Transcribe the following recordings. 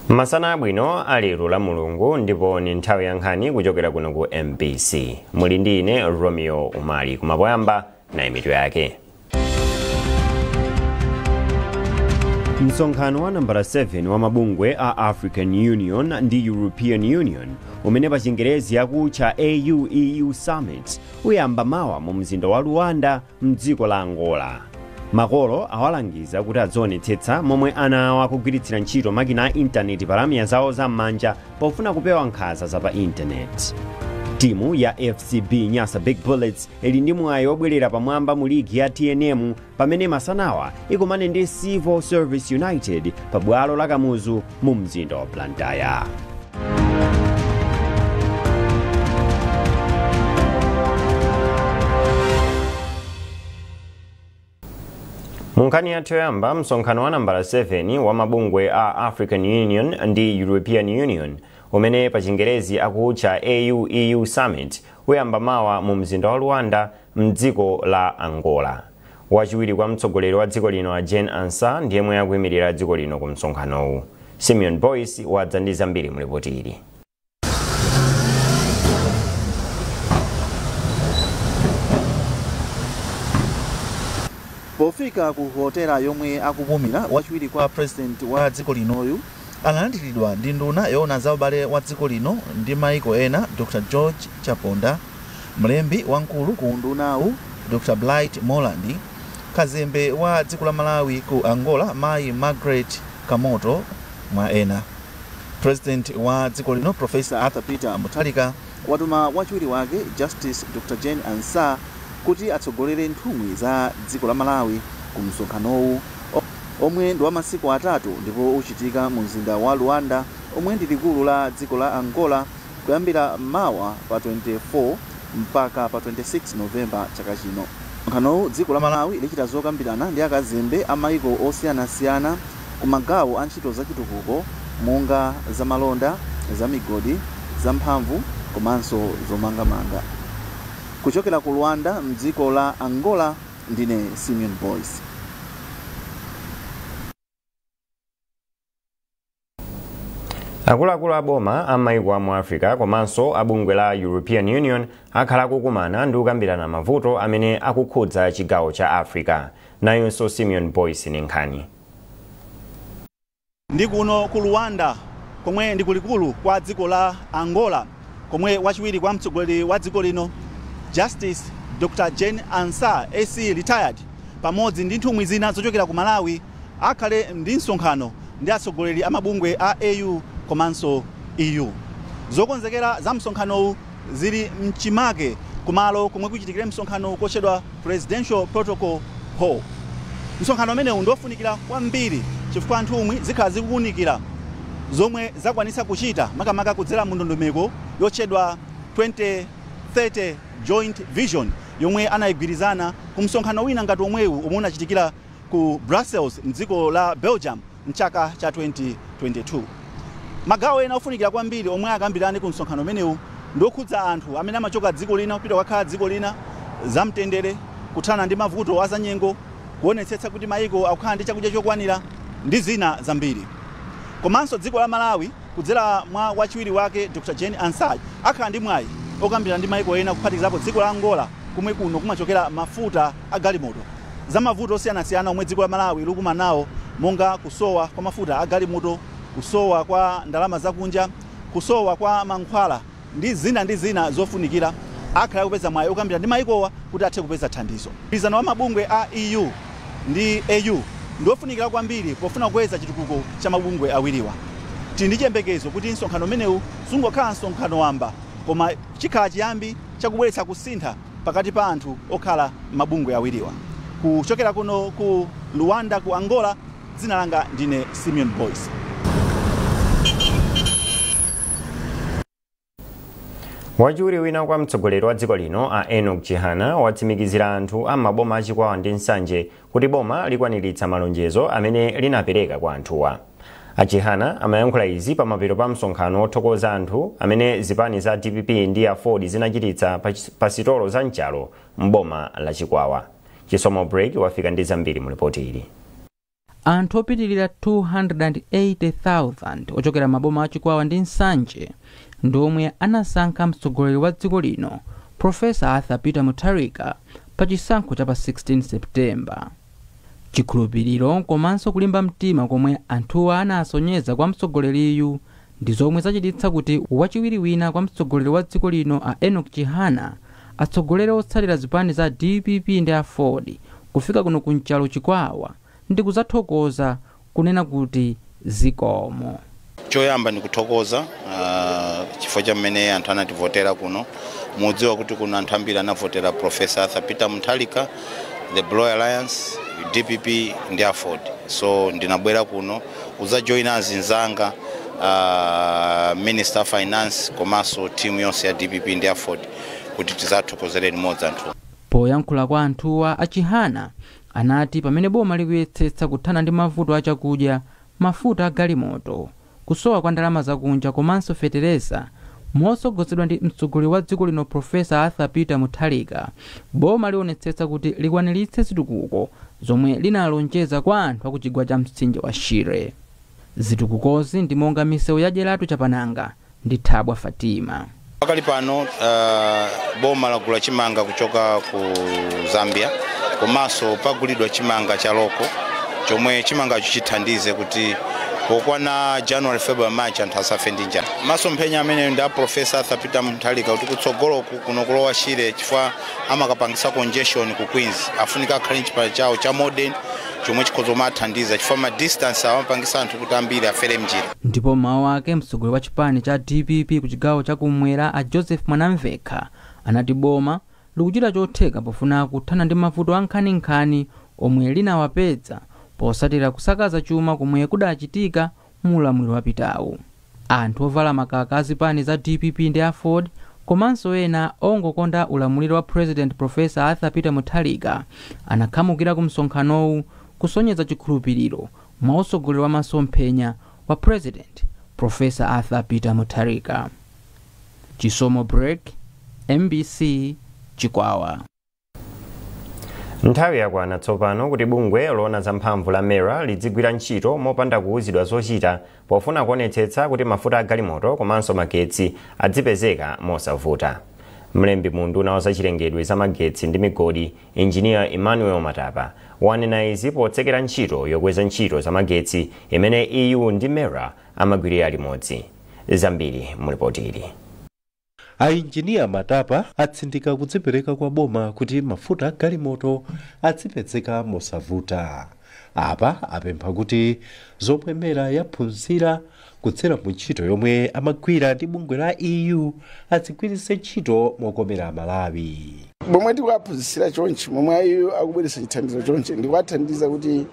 Masana abwino alero la Mulungu, ndipo ni nthawi ya nkhani kuchokera kuno ku MBC. Muli ndi ine Romeo Umali. Kumapoyamba na mitu yake. Msonkhano wa nambala 7 wa mabungwe a African Union ndi European Union, umene pa Chingerezi akutcha AU-EU Summit, uyamba mawa mu mzinda wa Luanda mdziko la Angola. Makolo awalangiza kuti adzionetsetsa momwe ana awo akugwiritsira ntchito makina a intaneti pa lamya zawo zam'manja pofuna kupewa nkhanza za pa intaneti. Timu ya FCB Nyasa Big Bullets ili ndi mwayi wobwerera pamwamba mu ligi ya TNM pamene masanawa ikumane ndi Civil Service United pa bwalo la Kamuzu mu mzinda wa Blantyre. Munkhani yathu yoyamba, msonkhano wa nambala 7 wa mabungwe a African Union ndi European Union, umene pa Chingerezi akutcha AU-EU Summit, uyamba mawa mu mzinda wa Luanda mdziko la Angola. Wachiwiri kwa mtsogoleri wa dziko lino a Jane Ansah ndiyemwe akuyimirira dziko lino ku msonkhanowu. Simeon Boyce wadza ndi zambiri mu ripoti ili. Pofika ku hotela yomwe akupumira, wachiwiri kwa president wa dziko linoyu analandiridwa ndi nduna yoona za ubale wa dziko lino ndi maiko ena, Dr. George Chaponda, mlembi wamkulu ku ndunawu Dr. Blight Moland, kazembe wa dziko la Malawi ku Angola mayi Margaret Kamoto, mwa ena. President wa dziko lino Professor Arthur Peter Mutharika watuma wachiwiri wake Justice Dr. Jane Ansah kuti atsogolere nthumwi za dziko la Malawi ku msonkhanowu omwe ndi wa masiku atatu ndipo uchitika mu mzinda wa Luanda omwe ndi likulu la dziko la Angola kuyambira mawa pa 24 mpaka pa 26 Novemba chaka chino. Msonkhanowu dziko la Malawi lichita zokambirana ndi akazembe a maiko osiyanasiyana ku magawo a ntchito zachitukuko monga zamalonda, zamigodi, zamphamvu komanso zomangamanga. Kuchokera ku Luanda mdziko la Angola, ndine Simeon Boyce. Akuluakulu a boma a maiko a mu Africa komanso a bungwe la European Union akhala akukumana ndi kukambirana mavuto amene akukhudza chigawo cha Africa. Nayonso Simeon Boyce ni nkhani. Ndi kuno ku Luanda komwe ndi kulikulu kwa dziko la Angola, komwe wachiwiri kwa mtsogoleri wa dziko lino Justice Dr. Jane Ansah AC retired pamodzi ndi nthumwi zina zochokera ku Malawi akhale ndi msonkhano ndi atsogoleri a mabungwe a AU komanso EU. Zokonzekera za msonkhanowu zili mchimake kumalo komwe kuchitikire msonkhano kotchedwa Presidential Protocol Hall. Msonkhano umenewu ndiofunikira kwambiri chifukwa nthumwi zikhala zikuwunikira zomwe zakwanisa kuchita makamaka kudzera mu ndondomeko yotchedwa 2030 Joint Vision yomwe anayigwirizana ku msonkhano wina ngati omwewu omwe unachitikira ku Brussels mdziko la Belgium mchaka cha 2022. Magawo ena ofunikira kwambiri omwe akambirane ku msonkhano umenewu ndiokhudza anthu amene amachoka dziko lina kupita kukakhala dziko lina, zamtendere, kuthana ndi mavuto azanyengo, kuonetsetsa kuti maiko akukhala ndi chakudya chokwanira ndi zina zambiri. Komanso dziko la Malawi kudzera mwa wachiwiri wake Dr. Jane Ansah akhala ndi mwayi okambirana ndi maiko ena kuphatikizapo dziko la Angola kumwe kuno kumachokera mafuta a galimoto, za mavuto osiyanasiyana omwe dziko la Malawi likumana nawo monga kusowa kwa mafuta a galimoto, kusowa kwa ndalama zakunja, kusowa kwa mankhwala ndi zina zofunikira. Akhala kupeza mwayi okambirana ndi maikowa kuti athe kupeza thandizo. Mgwirizano wa mabungwe a EU ndi AU ndiofunikira kwambiri pofuna kukweza chitukuko cha mabungwe awiriwa. Tili ndi chiyembekezo kuti msonkhano umenewu sungokhala msonkhano wamba, koma chikhala chiyambi chakubweretsa kusintha pakati pa anthu okhala mabungwe awiriwa. Kuchokera kuno ku Luanda ku Angola, dzina langa ndine Simeon Boyce. Wachiwiri wina kwa mtsogoleri wa dziko lino a Enoch Chihana watsimikizira anthu a maboma a Chikwawa ndi Nsanje kuti boma likwaniritsa malonjezo amene linapereka kwa anthuwa. A Chihana amayankhula izi pamapeto pa msonkhano wothokoza anthu amene zipani za DPP ndi AFORD zinachititsa pa sitolo za mchalo m'boma la Chikwawa. Chisomo Break wafika ndi zambiri mu ripoti ili. Anthu opitilira 280,000 ochokera maboma achikwawa ndi Nsanje ndi omwe anasankha mtsogoleri wa dziko lino Profesa Arthur Peter Mutharika pa chisankho cha pa 16 Septemba. Chikhulupiriro komanso kulimba mtima komwe anthuwa anasonyeza kwa mtsogoleriyu ndi zomwe zachititsa kuti wachiwiri wina kwa mtsogoleri wa dziko lino a Enoch Chihana atsogolere otsatira zipani za DPP ndi AFORD kufika kuno kunchalo Chikwawa ndi kudzathokoza kunena kuti zikomo. Choyamba ndikuthokoza chifukwa cha mmene anthu anativotera kuno. Mudziwa kuti kuno anthu ambiri anavotera Professor Arthur Peter Mutharika, the Blue Alliance, DPP ndi AFORD. So ndinabwera kuno kudzajoyina azinzanga, Minister of Finance komanso timu yonse ya DPP ndi AFORD kuti tidzathokozere limodzi anthu. Poyankhula kwa anthuwa, achihana anati pamene boma likuyesetsa kuthana ndi mavuto achakudya, mafuta agalimoto, kusowa kwa ndalama zakunja komanso fetereza, motsogozedwa ndi mtsogoleri wa dziko lino Profesa Arthur Peter Mutharika, boma lionetsetsa kuti likwaniritse zitukuko zomwe linalonjeza kwa anthu akuchigwa cha mtsinje wa Shire. Zitukukozi ndi monga misewu ya Dyeratu Chapananga ndi Thabwa Fatima. Pakali pano boma lagula chimanga kuchoka ku Zambia, komanso pagulidwa chimanga cha local chomwe chimangacho chithandize kuti pokwana January, February, March anthu asafe ndi njala. Masomphenya amene ndi a Professor Arthur Peter Mutharika kuti kutsogoloku kuno kulowa Shire, chifukwa amakapangisa congestion ku Queens, afunika akhale chipatala chawo cha modern chomwe chikhoza kumathandiza, chifukwa ma distance amapangisa anthu kuti ambiri afere mnjira. Ndipo mawu ake, mtsogoleri wa chipani cha DPP ku chigawo chakumwera a Joseph Mwanamvekha anati boma likuchita chotheka pofuna kuthana ndi mavuto ankhaninkhani omwe linawapeza posatira kusakaza chuma komwe kudachitika mu ulamuliro wapitawu. Anthu ovala makaka azipani za DPP ndi AFORD komanso ena ongokonda ulamuliro wa President Profesa Arthur Peter Mutharika anakhamukira ku msonkhanowu kusonyeza chikhulupiriro mwa utsogoleri wa masomphenya wa President Profesa Arthur Peter Mutharika. Chisomo Break, MBC, Chikwawa. Nthawi yakwana tsopano kuti bungwe loona zamphamvu la MERA lidzigwira ntchito mopanda kuwuzidwa zochita pofuna kuonetsetsa kuti mafuta agalimoto komanso magetsi adzipezeka mosavuta. Mlembi mu unduna wa zachilengedwe za magetsi ndi migodi, Engineer Emmanuel Matapa, wanena izi potsekera ntchito yokweza ntchito za magetsi imene EU ndi MERA amagwirira limodzi. Zambiri mulipoti ili. Ainjiniya Matapa atsindika kudzipereka kwa boma kuti mafuta agalimoto adzipezeka mosavuta. Apa apempha kuti zomwe MERA yaphunzira kudzera mu ntchito yomwe amagwira ndi bungwe la EU adzigwiritse ntchito mokomera Amalawi. Bomwe tikuaphunzitsira chonchi, momwe ayo akubweretsa chithandizo chonchi, ndikuwathandiza kuti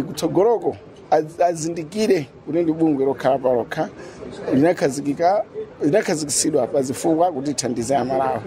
kutsogoloko azindikire kuti ndi bungwe lokhala palokha, linakhazikitsidwa pa zifukwa kuti ithandize Amalawi.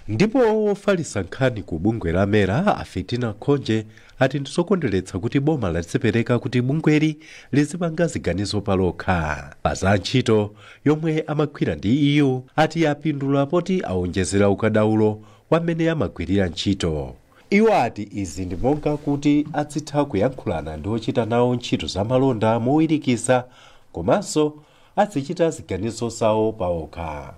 Ndipo wofalitsa nkhani ku bungwe la MERA a Fitina Khonje ati ndizokondweretsa kuti boma ladzipereka kuti bungweli lizipanga ziganizo palokha. Pa za ntchito yomwe amagwira ndi EU, ati apindula poti awonjezera ukadaulo wamene amagwirira ntchito. Iwo ati izi ndi monga kuti azitha kuyankhulana ndi ochita nawo ntchito zamalonda mowirikiza komanso azichita ziganizo zawo paokha.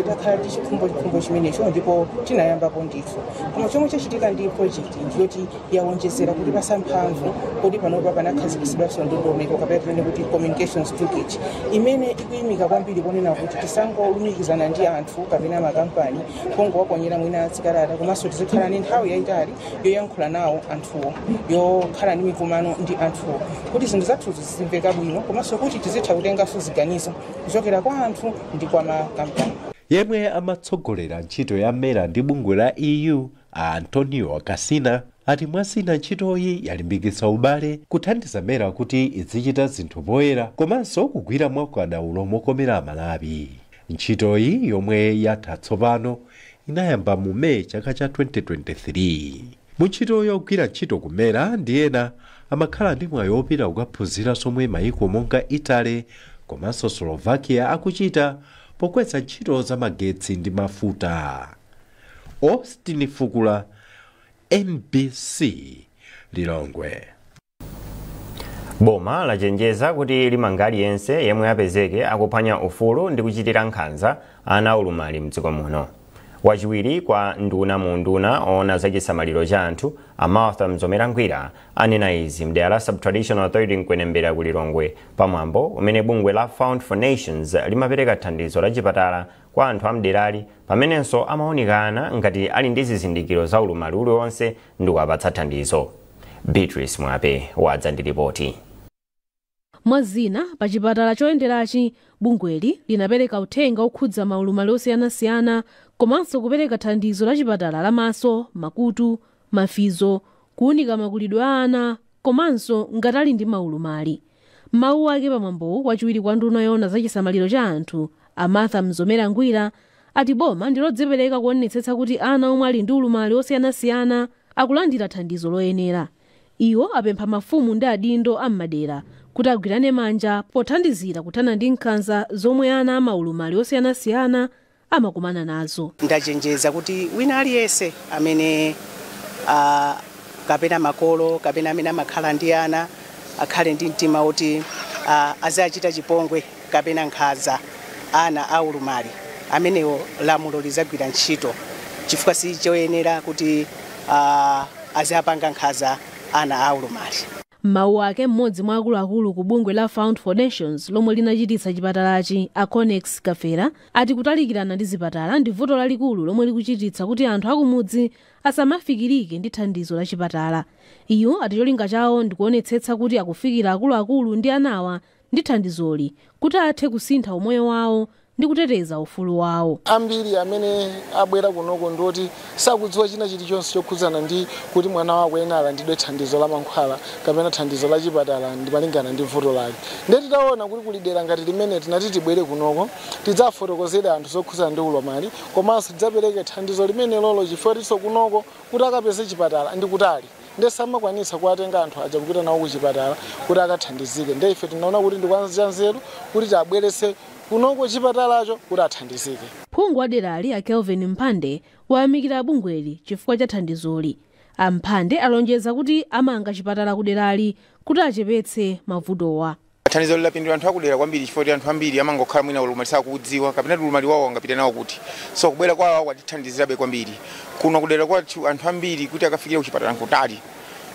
Takhala ndi chikhumbochikhumbo chimenecho ndipo tinayambapo ndithu, koma chomwe chachitika ndi project ndiyoti yawonjezera kuti pasamphamvu kuti panopa panakhazikitsidwanso ndondomeko kapena tinene kuti communications toolkit imene ikuyimika kwambiri ponena kuti tisangolumikizana ndi anthu kapena makampani kongowaponyera mwina zikalata, komanso tizikhala ndi nthawi yayitali yoyankhula nawo anthuwo, yokhala ndi mikumano ndi anthuwo kuti zinthu zathuzo zizimveka bwino, komanso kuti tizitha kutenganso ziganizo kuchokera kwa anthu ndi kwa makampani. Yemwe amatsogolera ntchito ya MERA ndi bungwe la EU a Antonio Casina ati mwasina ntchitoyi yalimbikitsa ubale, kuthandiza MERA kuti izichita zinthu poyera komanso kugwira mwaukadaulo mokomera Amalawi. Ntchitoyi yomwe yatha tsopano inayamba mu Meyi chaka cha 2023. Mu ntchito yogwira ntchito ku MERA ndi ena amakhala ndi mwayi wopita kukaphunzira zomwe mayiko monga Italy komanso Slovakia akuchita pokweza ntchito za magetsi ndi mafuta. Austin Fukula, MBC, Lilongwe. Boma lachenjeza kuti limanga aliyense yemwe apezeke akuphwanya ufulu ndi kuchitira nkhanza ana aulumali mdziko muno. Wachiwiri kwa nduna mu nduna oona zachisamaliro cha anthu a Martha Mzomera Ngwira anena izi mdera la Subtraditional Authority Mkwenembera ku Lilongwe pamwambo umene bungwe la Fund for Nations limapereka thandizo la chipatala kwa anthu amderali pamenenso amaonekana ngati ali ndi zizindikiro za ulumali uliwonse ndi kuwapatsa thandizo. Beatrice Mwape wadza ndi ripoti. Mwazina pa chipatala choyenderachi bungweli linapereka uthenga okhudza maulumali osiyanasiyana komanso kupereka thandizo la chipatala lamaso, makutu, mafizo, kuwunika makulidwe a ana komanso ngati ali ndi maulumali. Mawu ake pamwambowu wachiwiri kwa nduna yoona zachisamaliro cha anthu a Martha Mzomera Ngwira ati boma ndilodzipereka kuonetsetsa kuti ana omwe ali ndi ulumali osiyanasiyana akulandira thandizo loyenera. Iwo apempha mafumu ndi adindo am'madera kuti agwirane manja pothandizira kuthana ndi nkhanza zomwe ana amaulumali osiyanasiyana amakumana nazo. Ndachenjeza kuti wina aliyense amene kapena makolo kapena amene amakhala ndi ana akhale ndi mtima woti azachita chipongwe kapena nkhanza ana aulumali amenewo lamulo lizagwira ntchito, chifukwa si choyenera kuti azapanga nkhanza ana aulumali. Mawu ake mmodzi mwa akuluakulu ku bungwe la Fund for Nations lomwe linachititsa chipatalachi a Conex Kafera ati kutalikirana ndi zipatala ndi vuto lalikulu lomwe likuchititsa kuti anthu akumudzi asamafikirike ndi thandizo la chipatala. Iyo ati cholinga chawo ndikuonetsetsa kuti akufikira akuluakulu ndi anawa ndi thandizoli kuti athe kusintha umoyo wawo ndi kuteteza ufulu wawo. Ambiri amene abwera kunoko ndoti sakudziwa china chilichonse chokhudzana ndi kuti mwana wako ena alandidwe thandizo la mankhwala kapena thandizo la chipatala ndi malingana ndi vuto lake. Ndiye titaona kuti kuli dera ngati limene tinati tibwere kunoko tidzafotokozera anthu zokhudzana ndi ulumali komanso tidzapereke thandizo limene lolo chifukwa kunoko kuti akapeze chipatala ndi kutali. Ndiye samakwanitsa kuwatenga anthu aja kupita nawo kuchipatala kuti akathandizike. Ndiye ife tinaona kuti ndi kwanzeru kuti tiabweretse kunoko chipatalacho kuti athandizike. Phungu wa derali a Kelvin Mphande wayamikira bungweli chifukwa cha thandizoli. Amphande alonjeza kuti amanga chipatala ku derali kuti achepetse mavutowa. Thandizo lilapindula anthu akudera kwambiri chifukwa kuti anthu ambiri amangokhala mwina ulumali sakuudziwa kapena ulumali wawo angapita nawo kuti so kubwera kwawo kwatithandizirabe kwambiri. Kuno kudera kwathu anthu ambiri kuti akafikire kuchipatala nkutali,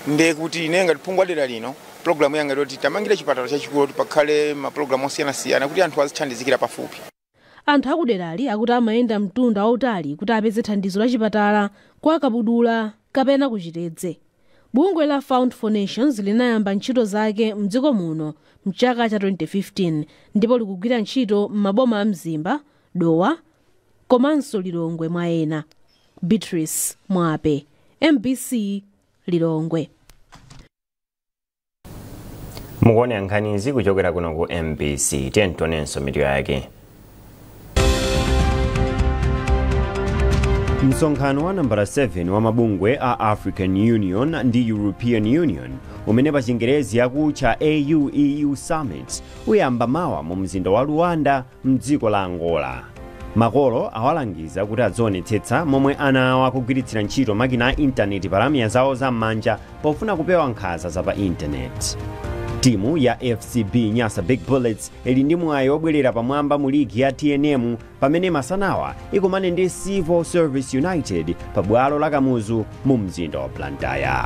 ndiye kuti ine ngati phungu wa dera lino programu yanga ndoti tamangire chipatala chachikulu kuti pakhale mapulogalamu osiyanasiyana kuti anthu azithandizikira pafupi. Anthu akuderali akuti amayenda mtunda wautali kuti apeze thandizo la chipatala kwa Kabudula kapena kuchitedze. Bungwe la Fund for Nations linayamba ntchito zake mdziko muno mchaka cha 2015 ndipo likugwira ntchito m'maboma a Mzimba, Dowa komanso Lilongwe mwa ena. Beatrice Mwape, MBC, Lilongwe. Mukuona nkhanizi kuchokera kuno ku MBC. Tiyentonenso mitu yake. Msonkhano wa nambala 7 wa mabungwe a African Union ndi European Union umene pa Chingerezi akutcha AU-EU Summit uyamba mawa mu mzinda wa Luanda mdziko la Angola. Makolo awalangiza kuti adzionetsetsa momwe ana awo akugwiritsira ntchito makina a intaneti pa lamya zawo zam'manja pofuna kupewa nkhanza za pa intaneti. Timu ya FCB Nyasa Big Bullets ili ndi mwayi wobwerera pamwamba mu ligi ya TNM pamene masanawa ikumane ndi Civil Service United pa bwalo la Kamuzu mu mzinda wa Blantyre.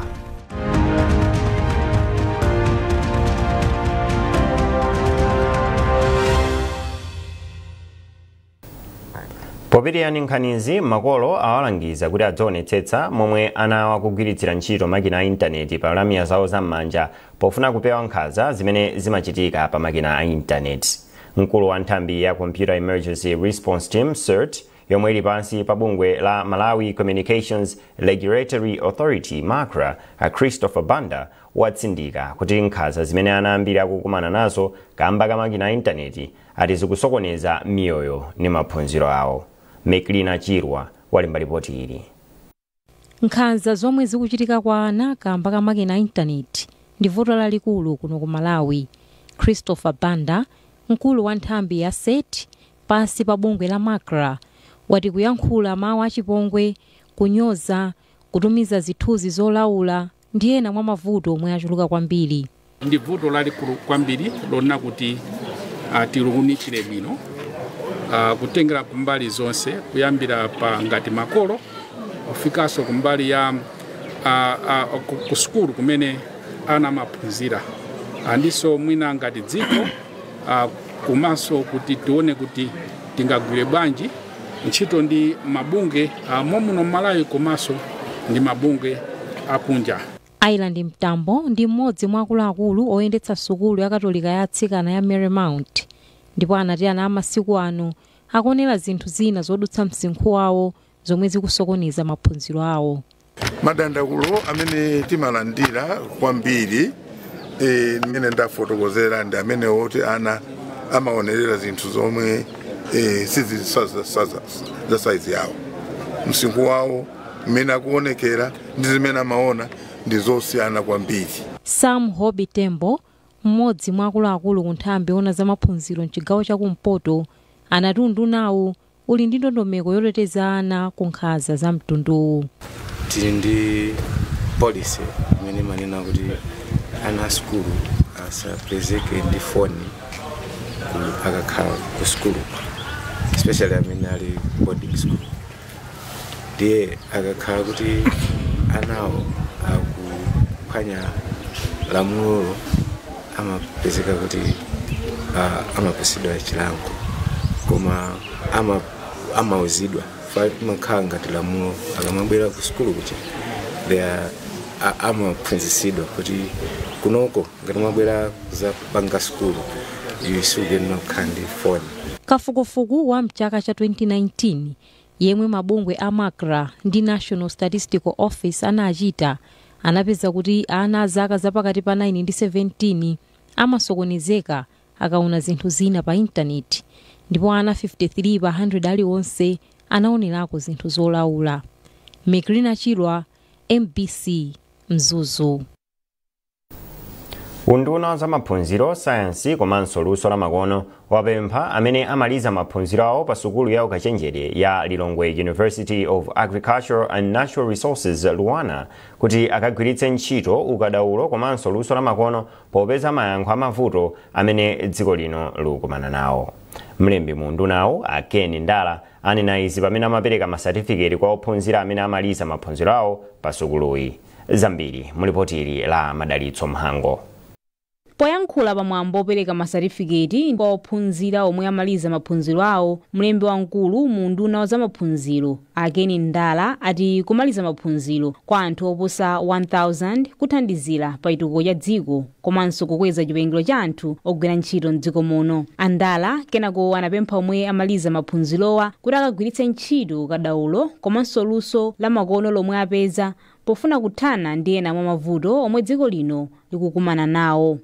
Popitiriza nkhanizi, makolo awalangiza kuti adzionetsetsa momwe ana awo akugwiritsira ntchito makina a intaneti pa lamya zawo zam'manja pofuna kupewa nkhanza zimene zimachitika pa makina a intaneti. Mkulu wa nthambi ya Computer Emergency Response Team CERT yomwe ili pansi pa bungwe la Malawi Communications Regulatory Authority MACRA, a Christopher Banda watsindika kuti nkhanza zimene ana ambiri akukumana nazo kamba ka makina a intaneti ati zikusokoneza miyoyo ndi maphunziro awo. Meklina Chirwa walemba ripoti ili. Nkhanza zomwe zikuchitika kwa ana kamba ka makina a intaneti ndi vuto lalikulu kuno ku Malawi. Christopher Banda, mkulu wa nthambi ya CERT pansi pa bungwe la MACRA, wati kuyankhula mawu achipongwe, kunyoza, kutumiza zithunzi zolaula ndi ena mwa mavuto omwe achuluka kwambiri. Ndi vuto lalikulu kwambiri lona kuti tilukunikire bwino, kutengera kumbali zonse, kuyambira pa ngati makolo kufikanso kumbali ya ku sukulu kumene ana amaphunzira, andiso mwina ngati dziko, komanso kuti tione kuti tingagwire bwanji ntchito ndi mabungwe momuno Malawi komanso ndi mabungwe akunja. Island Mtambo ndi mmodzi mwa akuluakulu oyendetsa sukulu ya Katolika ya atsikana ya Marymount, ndipo anati ana amasiku ano akuonera zinthu zina zodutsa msinkhu wawo zomwe zikusokoneza maphunziro awo. Madandaulo amene timalandira kwambiri, mmene ndafotokozera, ndi amene oti ana amaonerera zinthu zomwe sizi za saizi yawo, msinkhu wawo, mmene akuonekera ndi zimene amaona ndi zosiyana kwambiri. Sam Hobi Tembo, mmodzi mwa akuluakulu ku nthambi yoona za maphunziro mchigawo chakumpoto, anati undunawu uli ndi ndondomeko yoteteza ana ku nkhanza za mtunduwu. Tili ndi policy imene imanena kuti ana a sukulu asapezeke ndi foni akakhala ku sukulu, especially amene ali boarding school. Ndiye akakhala kuti anawo akuphwanya lamulolo, amapezeka kuti amapasidwa chilango, koma amauzidwa imakhala ngati lamulo. Akamabwera ku sukulu kuti amaphunzitsidwa kuti kunoko ngati mwabwera kuzapanga sukulu, iwe sukuyenera kukhala ndi foni. Kafukufuku wa mchaka cha 2019 yemwe mabungwe a MACRA ndi National Statistical Office anachita anapeza kuti ana a zaka zapakati pa 9 ndi 17 amasokonezeka akaona zinthu zina pa intaneti, ndipo ana 53 pa 100 aliwonse anaonerako zinthu zolaula. Mekrina Chilwa, MBC, Mzuzu. Unduna za maphunziro, sayansi komanso luso la makono wapempha amene amaliza maphunziro awo pa sukulu ya ukachenjede ya Lilongwe University of Agriculture and Natural Resources, LUANAR, kuti akagwiritse ntchito ukadaulo komanso luso la makono popeza mayankho amavuto amene dziko lino likukumana nawo. Mlembi mu undunawo, a Ken Ndala, anena izi pamene amapereka masatifiketi kwa ophunzira amene amaliza maphunziro awo pa sukuluyi. Zambiri mulipoti ili la Madalitso Mhango. Poyankhula pamwambo opereka masatifiketi kwa ophunzira omwe amaliza maphunziro awo, mlembi wamkulu mu unduna za maphunziro, a Ken Ndala, ati kumaliza maphunziro kwa anthu oposa 1000 kuthandizira pa chitukuko cha dziko komanso kukweza chiwerengero cha anthu ogwira ntchito mdziko muno. Andala kenako anapempha omwe amaliza maphunzirowa kuti akagwiritse ntchito ukadaulo komanso luso la makono lomwe apeza pofuna kuthana ndi ena mwa mavuto omwe dziko lino likukumana nawo.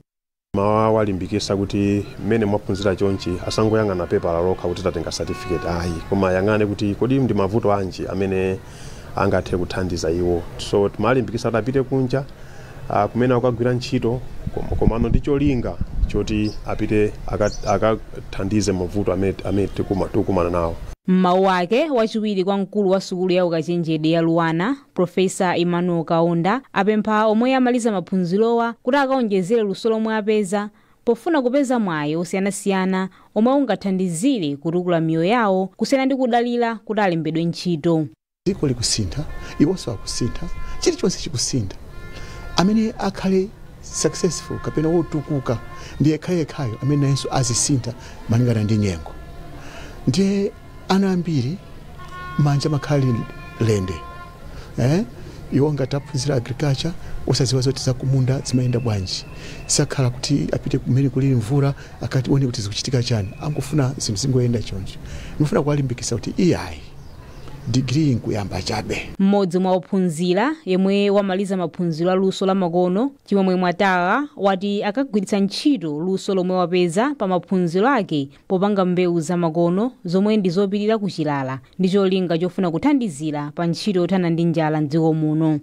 Mawalimbikitsa kuti mmene mwaphunzira chonchi asangoyang'ana pepala lokha kuti tatenga certificate, ayi, koma ayang'ane kuti kodi ndi mavuto anji amene angathe kuthandiza iwo. So timalimbikitsa kuti apite kunja kumene akagwira ntchito, komano ndi cholinga choti apite akathandize mavuto amene tikukumana nawo. M'mawu ake, wachiwiri kwa mkulu wa sukulu ya ukachenjede ya LUANAR, Profesa Emmanuel Kaunda, apempha omwe amaliza maphunzirowa kuti akaonjezere luso lomwe apeza pofuna kupeza mwayi osiyanasiyana omwe ungathandizire kutukula miyoyo yawo kusiyana ndi kudalira kuti alembedwe ntchito. Dziko likusintha, iwonso akusintha, chilichonse chikusintha. Amene akhale successful kapena wotukuka ndi yekhayekhayo amene nayenso azisintha malingana ndi nyengo. Ndiye ana ambiri manja makhali lende, iwo ngati aphunzira agriculture, usaziwa zoti zakumunda zimayenda bwanji, sakhala kuti apite kumene kuli mvula akati one kuti zikuchitika chani, angofuna zinthu zingoyenda choncho. Ndifuna kuwalimbikitsa kuti iyayi, digiri nkuyamba chabe. Mmodzi mwa ophunzira yemwe wamaliza maphunziro a luso la makono, Chimwemwe Mwatara, wati akagwiritsa ntchito luso lomwe wapeza pa maphunziro ake popanga mbewu zamakono zomwe ndi zopirira kuchilala ndi cholinga chofuna kuthandizira pa ntchito yothana ndi njala mdziko muno.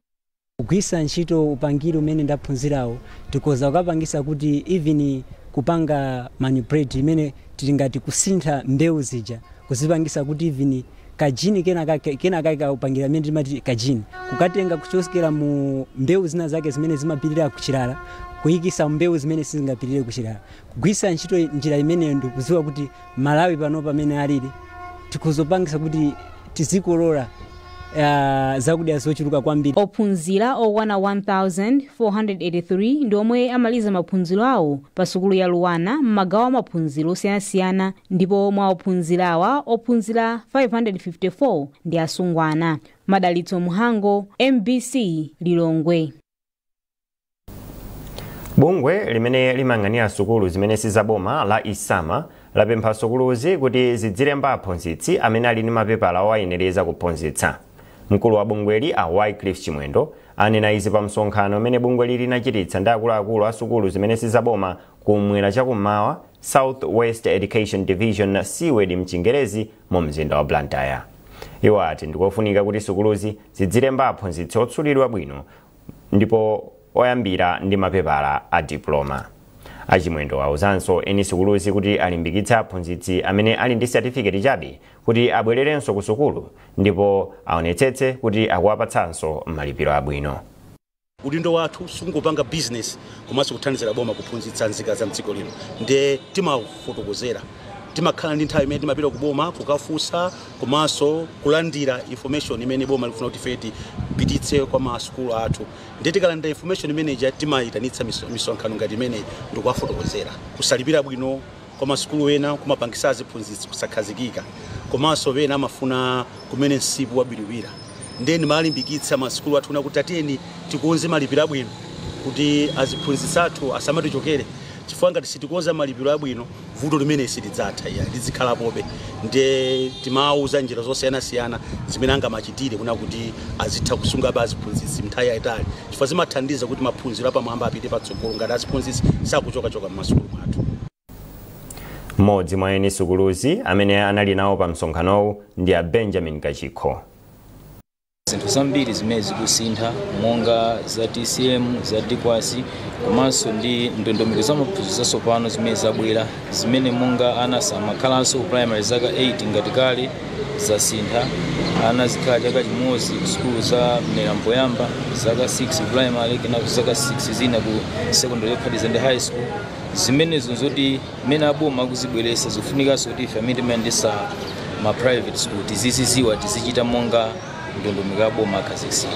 Kugwiritsa ntchito upangiri umene ndaphunzirawo, tikoza kukapangisa kuti even kupanga manipulate imene tili ngati kusintha mbewu zija, kuzipangisa kuti even Kajini kena kake kaupangira amene timati kajini, kukatenga kuchokera mu mbewu zina zake zimene zimapirira kuchilala, kuyikisa mbewu zimene sizingapirire kuchilala, kugwisa ntchito njira imeneyo. Ndikudziwa kuti Malawi pano pamene alili, tikuzopangisa kuti tizikolola zakudya zochuluka kwambiri. Ophunzira okwana 1483 ndi omwe amaliza maphunziro awo pa sukulu ya Luanar m'magawo amaphunziro osiyanasiyana, ndipo mwa ophunzirawa, ophunzira 554 ndi asungwana. Madalitso Muhango, MBC, Lilongwe. Bungwe limene limayang'anira sukulu zimene sizaboma la ESAMA lapempha sukuluzi kuti zidzilemba aphunzitsi amene ali ndi mapepala owayenereza kuphunzitsa. Mkulu wa bungweli, a Wycliffe Chimwendo, anena izi pa msonkhano umene bungweli linachititsa ndi akuluakulu a sukulu zimene sizaboma kumwera chakummawa, South West Education Division, SEWED mchingerezi, mu mzinda wa Blantyre. Iwo ati ndikofunika kuti sukuluzi zidzilemba aphunzitsi otsulidwa bwino ndipo oyambira ndi mapepala a diploma. Achimwendo awuzanso eni sukuluzi kuti alimbikitse aphunzitsi amene ali ndi satifiketi chabe kuti abwererenso ku sukulu ndipo aonetsetse kuti akuwapatsanso malipiro abwino. Udindo wathu sungopanga business komanso kuthandizira boma kuphunzitsa nzika za mdziko lino. Ndiye timafotokozera, timakhala ndi nthawi imene timapita kuboma kukafunsa komanso kulandira information imene boma likufuna kuti ife tipititse kwa masukulu athu. Ndiye tikalandira information imeneja, timayitanitsa misonkhano ngati imeneyi ndikuwafotokozera. Kusalipira bwino kwa masukulu ena kumapangisa aziphunzitsi kusakhazikika, komanso ena amafuna kumene msipu wabiriwira. Ndiye ndimalimbikitsa masukulu athu kuti atiyeni tikonze malipiro abwino kuti aziphunzitsi athu asamatichokere, chifukwa ngati sitikonza malipiro abwino, vuto limene silidzatha iya, lizikhalapobe. Ndiye timawuza njira zosiyanasiyana zimene angamachitire kuna kuti azitha kusungabe aziphunzitsi nthawi yayitali, chifukwa zimathandiza kuti maphunziro apamwamba apite patsogolo ngati aziphunzitsi sakuchokachoka m'masukulu mwathu. Mmodzi mwa eni sukuluzi amene anali nawo pa msonkhanowu ndi a Benjamin Kachikho. Zinthu zambiri zimene zikusintha monga za TCM, za DICWAS, komanso ndi ndondomeko za maphunziro zatsopano zimene zabwera, zimene monga ana samakhalanso ku primary zaka 8 ngati kale, zasintha, ana zikhala chaka chimodzi ku sukulu za mnera mpoyamba, zaka 6 primary, kenako zaka 6 zina ku secondary yophatikiza ndi high school. Zimenezo zoti mmene aboma akuzibweretsa, zikufunikanso kuti ife amene timayendetsa ma private school tiziziziwa, tizichita monga ndondomeko ya boma akhazikitsira.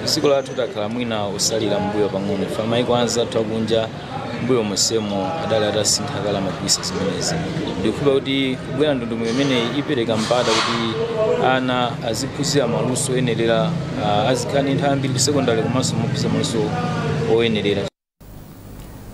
Dziko lathu takhala mwina usalira mbuyo pang'ono. Ife maiko anzathu akunja mbuyo monsemo adali atasintha kale, amagwiritsa zimenezi. Ndikukhulupirira kuti kubwera ndondomeko imeneyi ipereka mpata kuti ana aziphunzira maluso oyenerera, azikhala ndi nthawi ambiri ku secondary komanso mophunzira maluso oyenerera.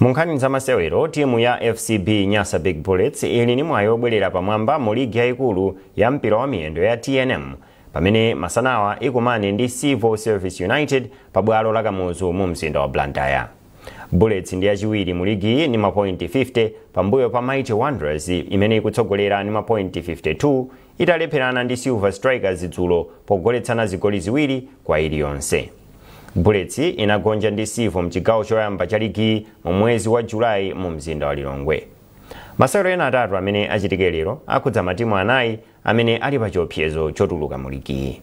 Mu nkhani za masewero, timu ya FCB Nyasa Big Bullets ili ndi mwayi obwerera pamwamba mu ligi yayikulu ya mpira wa miyendo ya TNM pamene masanawa ikumane ndi Civil Service United pa bwalo la Kamuzu mu mzinda wa Blantyre. Bullets ndi yachiwiri mu ligiyi ndi mapointi 50 pambuyo pa Mighty Wanderers imene ikutsogolera ndi mapointi 52 italepherana ndi Silver Strikers dzulo pogoletsana zigoli 2-1. Bullets inagonja ndi Civo mchigawo choyamba cha ligi mu mwezi wa Julayi mu mzinda wa Lilongwe. Masewero ena atatu amene achitike lero akhudza matimu anayi amene ali pa chiopsezo chotuluka mu ligiyi.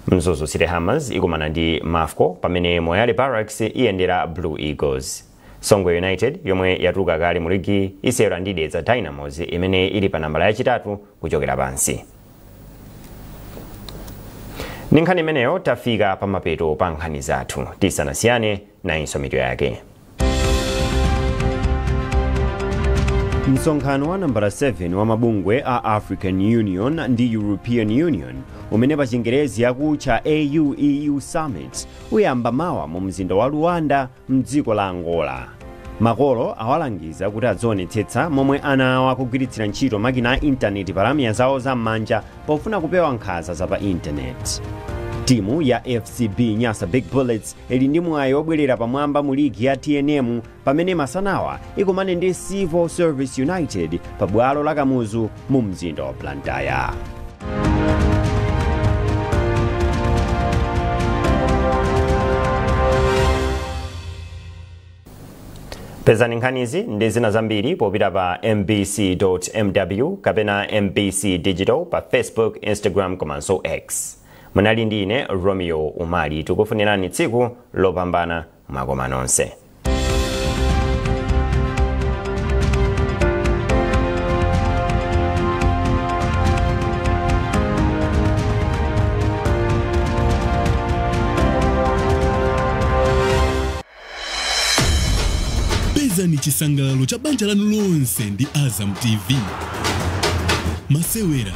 Mzuzu City Hammers ikumana ndi Mafco, pamene Moyale Barracks iyendera Blue Eagles. Songwe United, yomwe yatuluka kale mu ligi, isewera ndi Dedza Dynamos imene ili pa nambala yachitatu kuchokera pansi. Ndi nkhani imeneyo tafika pamapeto pa nkhani zathu. Tisanasiyane, nayinso mitu yake. Msonkhano wa nambala 7 wa mabungwe a African Union ndi European Union, umene pa Chingerezi akutcha AU-EU Summit, uyamba mawa mu mzinda wa Luanda mdziko la Angola. Makolo awalangiza kuti adzionetsetsa momwe ana awo akugwiritsira ntchito makina a intaneti pa lamya zawo zam'manja pofuna kupewa nkhanza za pa intaneti. Timu ya FCB Nyasa Big Bullets ili ndi mwayi wobwerera pamwamba mu ligi ya TNM pamene masanawa ikumane ndi Civil Service United pa bwalo la Kamuzu mu mzinda wa Blantyre. Pezani nkhanizi ndi zina zambiri popita pa mbc.mw kapena MBC Digital pa Facebook, Instagram komanso X. Munali ndi ine Romeo Umali. Tikufunirani tsiku lopambana, mwakoma nonse. Pezani chisangalalo cha banja lanu lonse ndi Azam TV. Masewera,